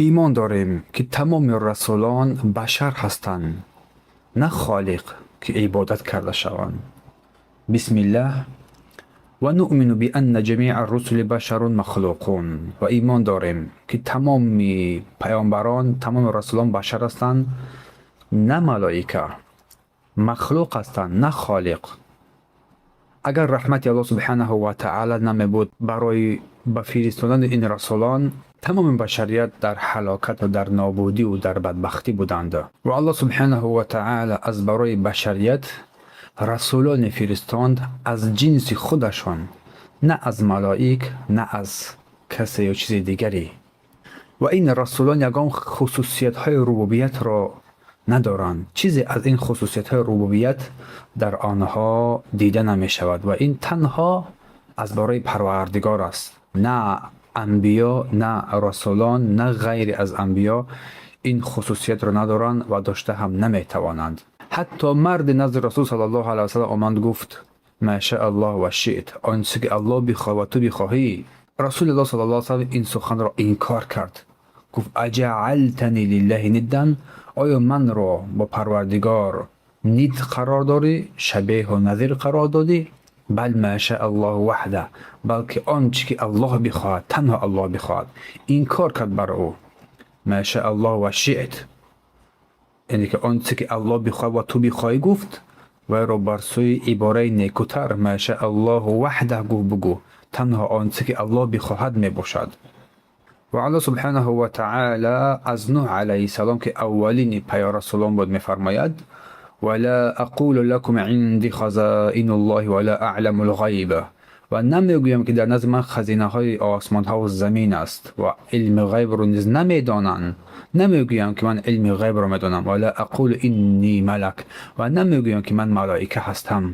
Имон дорем, ки тамоми расулон башар ҳастанд, на холиқ, ки ибодат карда шаванд. Бисмиллаҳ. Ва нуъмину бианна ҷамиа русули башарун махлуқун. Ва имон дорем, ки тамоми паёмбарон, тамоми расулон башар ҳастанд, на малоика, махлуқ ҳастанд, на холиқ. Агар раҳмати Аллоҳ субҳанаҳу ва таъала намебуд барои ба фиристодани ин расулон, тамоми башарият дар ҳалокат ва дар нобудиву дар бадбахтӣ буданд. Ва Аллоҳ субҳанаҳу ва таъала аз барои башарият расулоне фиристонд аз ҷинси худашон, на аз малоик, на аз касе ё чизи дигаре. Ва ин расулон ягон хусусиятҳои рубубиятро надоранд. Чизе аз ин хусусиятҳои рубубият дар онҳо дида намешавад ва ин танҳо аз барои Парвардигор аст. На анбиё, на расулон, на ғайри аз анбиё ин хусусиятро надоранд ва дошта ҳам наметавонанд. Ҳатто марди назди Расул саллаллоҳу алайҳи васаллам омад, гуфт: «Ма шаа Аллоҳ ва ши'т», он чизе ки Аллоҳ бихоҳад ва ту бихоҳӣ. Расулуллоҳ саллаллоҳу алайҳи васаллам ин суханро инкор кард, гуфт: «Аҷаалтани лиллаҳи ниддан», оё манро бо Парвардигор нид қарор дорӣ, шабеҳу назир қарор додӣ? Бал ма шаа Аллоҳу ваҳда, балки он чи ки Аллоҳ бихоҳад, танҳо Аллоҳ бихоҳад. Инкор кард бар ӯ. Ма шаа Аллоҳ ва ши'т, яъне ки он чизе ки Аллоҳ бихоҳад ва ту бихоҳӣ гуфт, вайро бар сӯи ибораи некутар ма шаа Аллоҳу ваҳдаҳ гуфт: бугӯ, танҳо он чизе ки Аллоҳ бихоҳад мебошад. Ва Аллоҳ субҳанаҳу ва таъала аз Нӯҳ алайҳиссалом, ки аввалини расулон буд, мефармояд: «Вала ақулу лакум инди хазаину ллоҳи вала аъламу лғайб», ва намегӯям, ки дар назди ман хазинаҳои осмонҳову замин аст ва илми ғайбро низ намедонам. Намегӯям, ки ман илми ғайбро медонам. Вала ақулу инни малак, ва намегӯям, ки ман малоика ҳастам.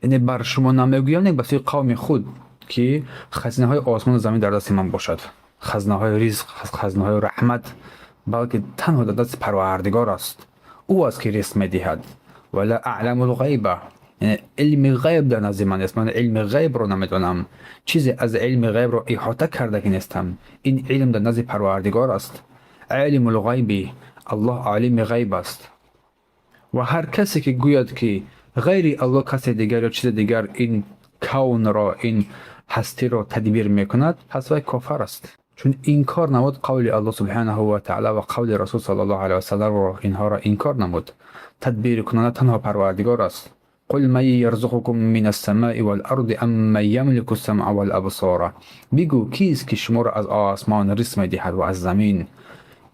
Яъне бар шумо намегӯям, не ба сӯи қавми худ, ки хазинаҳои осмону замин дар дасти ман бошад, хазинаҳои ризқ, хазинаҳои раҳмат, балки танҳо дар дасти Парвардигор аст. Ӯ аст, ки ризқ медиҳад. Вала аъламу лғайба, яъне илми ғайб дар назди ман нест, ман илми ғайбро намедонам, чизе аз илми ғайбро иҳота кардаги нестам. Ин илм дар назди Парвардигор аст. Олимул ғайби, Аллоҳ олими ғайб аст. Ва ҳар касе ки гӯяд, ки ғайри Аллоҳ касе дигар ё чизи дигар ин кавнро, ин ҳастиро тадбир мекунад, пас вай кофар аст, чун инкор намуд қавли Аллоҳ субҳанаҳу ва таъала ва қавли Расул саллаллоҳу алайҳи васалламро, инҳоро инкор намуд. Тадбиркунанда танҳо Парвардигор аст. Қул ман ярзуқукум мина ссамаи вал-арди амман ямлику ссамъа вал-абсора, бигӯ, кист, ки шуморо аз осмон ризқ медиҳад ва аз замин,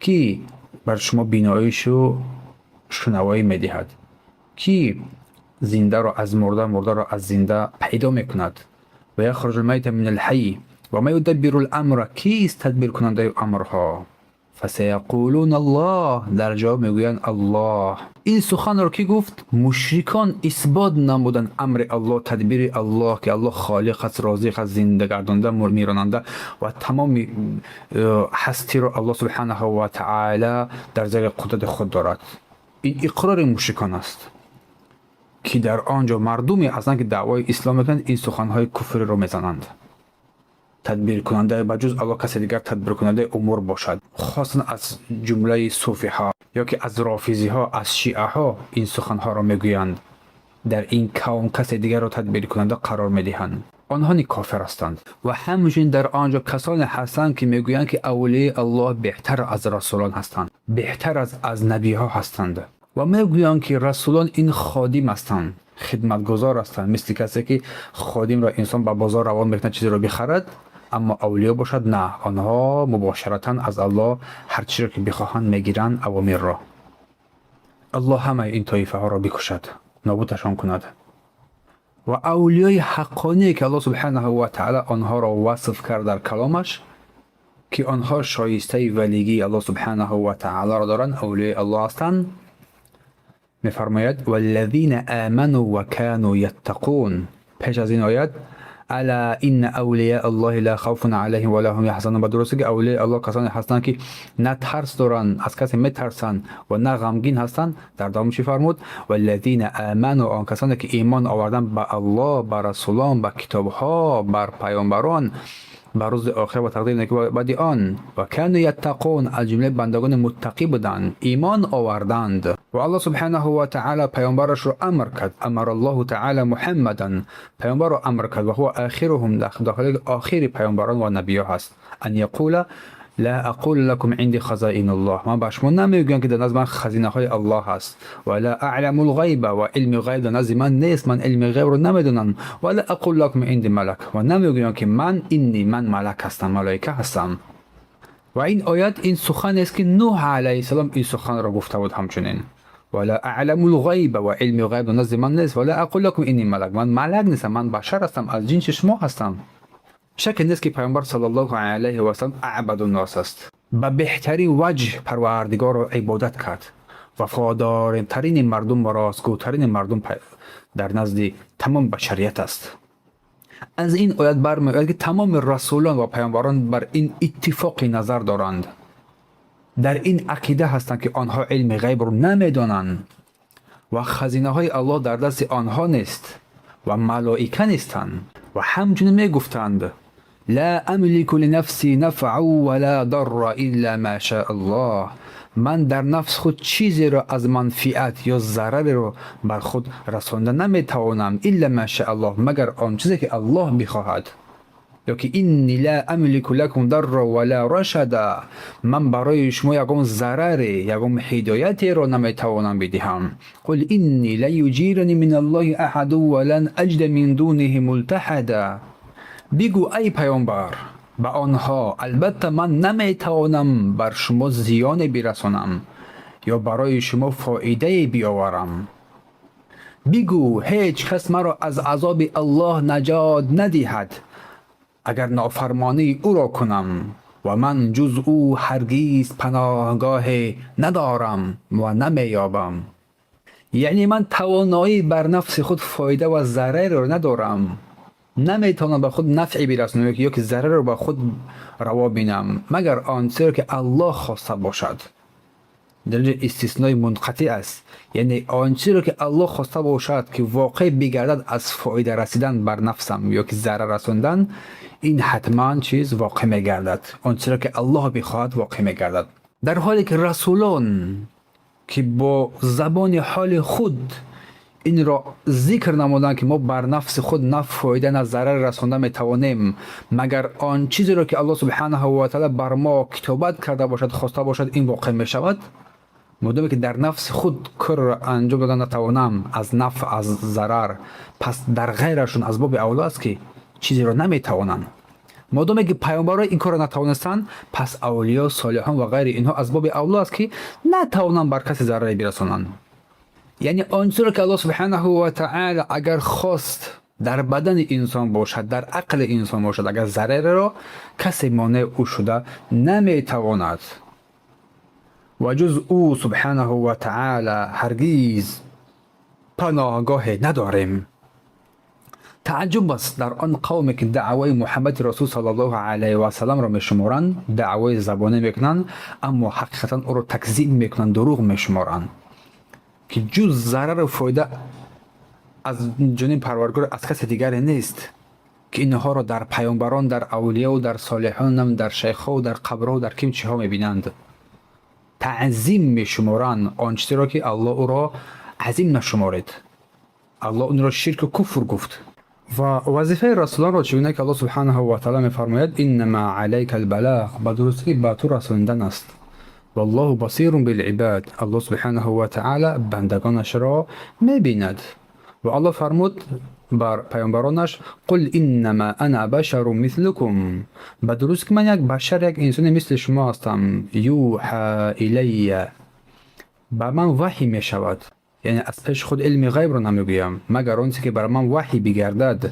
кӣ бар шумо биноишу шунавоӣ медиҳад, кӣ зиндаро аз мурда, мурдаро аз зинда пайдо мекунад? Ва яхруҷу лмайта мин алҳайй ва ман юдаббиру ламра, кист тадбиркунандаи амрҳо? Фасаяқулун Аллоҳ, дар ҷавоб мегӯянд: Аллоҳ. Ин суханро кӣ гуфт? Мушрикон исбот намуданд амри Аллоҳ, тадбири Аллоҳ, ки Аллоҳ холиқ аст, розиқ аст, зиндагардонда, миронанда ва тамоми ҳастиро Аллоҳ субҳанаҳу ва таъала дар зери қудрати худ дорад. Ин иқрори мушрикон аст, ки дар он ҷо мардуме ҳастанд, ки даъвои ислом мекунанд, ин суханҳои куфриро мезананд. Тадбиркунанда ба ҷуз Аллоҳ касе дигар тадбиркунандаи умур бошад, хоссан аз ҷумлаи суфиҳо ё ки аз рофизиҳо, аз шиаҳо ин суханҳоро мегӯянд, дар ин кавн касе дигарро тадбиркунанда қарор медиҳанд, онҳо ни кофир ҳастанд. Ва ҳамчунин дар он ҷо касоне ҳастанд, ки мегӯянд, ки авлияи Аллоҳ беҳтар аз расулон ҳастанд, беҳтар аз набиҳо ҳастанд ва мегӯянд, ки расулон ин ходим ҳастанд, хидматгузор ҳастанд, мисли касе ки ходимро инсон ба бозор равон мекунад, чизеро бихарад. Аммо авлиё бошад, на, онҳо мубошаратан аз Аллоҳ ҳар чизеро ки бихоҳанд мегиранд, авомирро. Аллоҳ ҳамаи ин тоифаҳоро бикушад, нобудашон кунад. Ва авлиёи ҳаққоние, ки Аллоҳ субҳанаҳу ва таъала онҳоро васф кард дар каломаш, ки онҳо шоистаи валигии Аллоҳ субҳанаҳу ва таъаларо доранд, авлиёи Аллоҳ ҳастанд, мефармояд: валлазина аману ва кану яттақун. Пеш аз ин оят: ала инна авлияа Аллоҳи ла хавфун алайҳим ва ла ҳум яҳзанун. Ба дурустӣ, ки авлияи Аллоҳ касоне ҳастанд, ки на тарс доранд, аз касе метарсанд ва на ғамгин ҳастанд. Дар давом чӣ фармуд? Валлазина аману, он касоне ки имон оварданд ба Аллоҳ, ба расулон, ба китобҳо, бар паёмбарон. ба рӯзи охир ва тақдири неку баъди он. Ва кану яттақун, аз ҷумлаи бандагони муттақӣ буданд, имон оварданд. Ва Аллоҳ субҳанаҳу ва таъала паёмбарашро амр кард, амара Аллоҳу таъала Муҳаммадан, паёмбарро амр кард, ва ҳува охируҳум, дар ҳоле ки охири паёмбарон ва набиё ҳаст, ан яқула ла ақулу лакум инди хазаинуллоҳ, ман ба шумо намегӯям ки дар назди ман хазинаҳои Аллоҳ ҳаст, ва ла аъламул ғайба, ва илми ғайб дар назди ман нест, ман илми ғайбро намедонам, ва ла ақулу лакум инди малак, ва намегӯям ки ман инни ман малак ҳастам, малоика ҳастам. Ва ин оят ин суханест ки Нӯҳ алайҳиссалом ин суханро гуфта буд ҳамчунин. Ва ла аъламул ғайба, ва илми ғайб дар назди ман нест, ва ла ақулу лакум инни малак, ман малак нестам, ман башар ҳастам, аз ҷинси шумо ҳастам. Шакке нест ки паёмбар саллаллоҳу алайҳи васаллам аъбадуннос аст, ба беҳтарин ваҷҳ Парвардигорро ибодат кард, вафодортарини мардум ва ростгӯтарини мардум дар назди тамом башарият аст. Аз ин оят бармеояд ки тамоми расулон ва паёмбарон бар ин иттифоқи назар доранд, дар ин ақида ҳастанд ки онҳо илми ғайбро намедонанд ва хазинаҳои Аллоҳ дар дасти онҳо нест ва малоика нестанд. Ва ҳамчунин мегуфтанд: ла амлику линафси нафъа ва ла дарра илла ма шаа Аллоҳ, ман дар нафс худ чизеро аз манфиат ё зарареро бар худ расонда наметавонам, илла ма шаа Аллоҳ, магар он чизе ки Аллоҳ бихоҳад. Ё ки инни ла амлику лакум дарра ва ла рашада, ман барои шумо ягон зараре, ягон ҳидоятеро наметавонам бидиҳам. Қул инни лан юҷирани мин Аллоҳи аҳаду ва лан аҷида мин дуниҳи мултаҳада, бигӯ ай паёмбар ба онҳо, албатта ман наметавонам бар шумо зиёне бирасонам ё барои шумо фоидае биёварам. Бигӯ ҳеҷ кас маро аз азоби Аллоҳ наҷот надиҳад агар нофармонии ӯро кунам, ва ман ҷуз ӯ ҳаргиз паноҳгоҳе надорам ва намеёбам. Яъне ман тавоноӣ бар нафси худ фоида ва зарареро надорам, наметавонам ба худ нафъе бирасонам ё ки зарареро ба худ раво бинам, магар он чизеро ки Аллоҳ хоста бошад. Дар инҷо истиснои мунқатӣ аст, яъне он чизеро ки Аллоҳ хоста бошад ки воқеъ бигардад аз фоида расидан бар нафсам ё ки зарар расондан, ин ҳатман чиз воқеъ мегардад. Он чизеро ки Аллоҳ бихоҳад, воқеъ мегардад. Дар ҳоле ки расулон ки бо забони ҳоли худ инро зикр намуданд ки мо бар нафси худ на фоида, на зарар расонда метавонем, магар он чизеро ки Аллоҳ субҳанаҳу ва таъала бар мо китобат карда бошад, хоста бошад, ин воқеъ мешавад. Модоме ки дар нафси худ корро анҷом дода натавонам аз нафъ, аз зарар, пас дар ғайрашон аз боби авло аст ки чизеро наметавонанд. Модоме ки паёмбарҳо ин корро натавонистанд, пас авлиё, солиҳон ва ғайри инҳо аз боби авло аст ки натавонанд бар касе зараре бирасонанд. Яъне он чизеро ки Аллоҳ субҳанаҳу ва таъала агар хост дар бадани инсон бошад, дар ақли инсон бошад, агар зарареро, касе монеи ӯ шуда наметавонад ва ҷуз ӯ субҳанаҳу ва таъала ҳаргиз паноҳгоҳе надорем. Тааҷҷуб аст дар он қавме ки даъвои Муҳаммади расул саллаллоҳу алайҳи васалламро мешуморанд, даъвои забонӣ мекунанд, аммо ҳақиқатан ӯро такзиб мекунанд, дурӯғ мешуморанд, ки ҷуз зарару фоида аз ҷониби Парвардигор аз касе дигаре нест, ки инҳоро дар паёмбарон, дар авлиёу дар солиҳонам, дар шайхҳоу дар қабрҳо, дар ким чиҳо мебинанд, таъзим мешуморанд он чизеро ки Аллоҳ ӯро азим нашуморед, Аллоҳ онро ширку куфр гуфт. Ва вазифаи расулонро чӣ гуна ки Аллоҳ субҳанаҳу ва таъала мефармояд: иннама алайка албалағ, ба дурустӣ ба ту расонидан аст, валлоҳу басирун билибад, Аллоҳ субҳанаҳу ва таъала бандагонашро мебинад. Ва Аллоҳ фармуд бар паёмбаронаш: қул иннама ана башарун мислукум, ба дуруст ки ман як башар, як инсоне мисли шумо ҳастам, юҳа илайя, ба ман ваҳй мешавад, яъне аз пеши худ илми ғайбро намегӯям, магар он чизе ки бар ман ваҳй бигардад,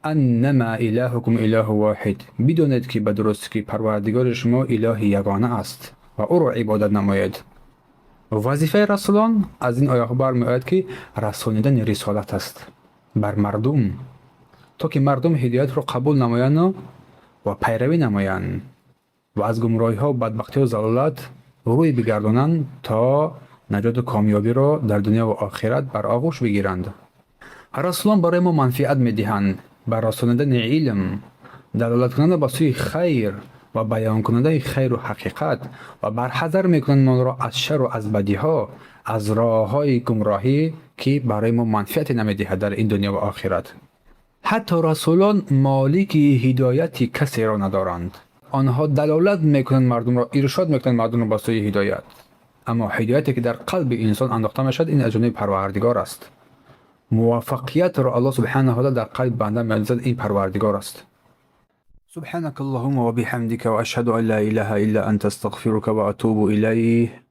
аннама илаҳукум илаҳу воҳид, бидонед ки ба дурустӣ ки Парвардигори шумо илоҳи ягона аст ва ӯро ибодат намоед. Вазифаи расулон аз ин ояҳо бармеояд ки расонидани рисолат аст бар мардум, то ки мардум ҳидоятро қабул намоянду ва пайравӣ намоянд ва аз гумроҳиҳо, бадбахтиҳо, залолат рӯй бигардонанд, то наҷоту комёбиро дар дунё ва охират бар оғӯш бигиранд. Расулон барои мо манфиат медиҳанд бар расонидани илм, Далолаткунанда ба сӯи хайр ва баёнкунандаи хайру ҳақиқат ва барҳазар мекунанд моро аз шару аз бадиҳо, аз роҳҳои гумроҳӣ, ки барои мо манфиате намедиҳад дар ин дунё ва охират. Ҳатто расулон молики ҳидояти касеро надоранд. Онҳо далолат мекунанд мардумро, иршод мекунанд мардумро ба сӯи ҳидоят, аммо ҳидояте, ки дар қалби инсон андохта мешавад, ин аз ҷониби Парвардигор аст. Муваффақиятро Аллоҳ субҳанаҳу ва дар қалби банда меандозад, ин Парвардигор аст. سبحانك اللهم وبحمدك وأشهد أن لا إله إلا أنت، أستغفرك وأتوب إليه.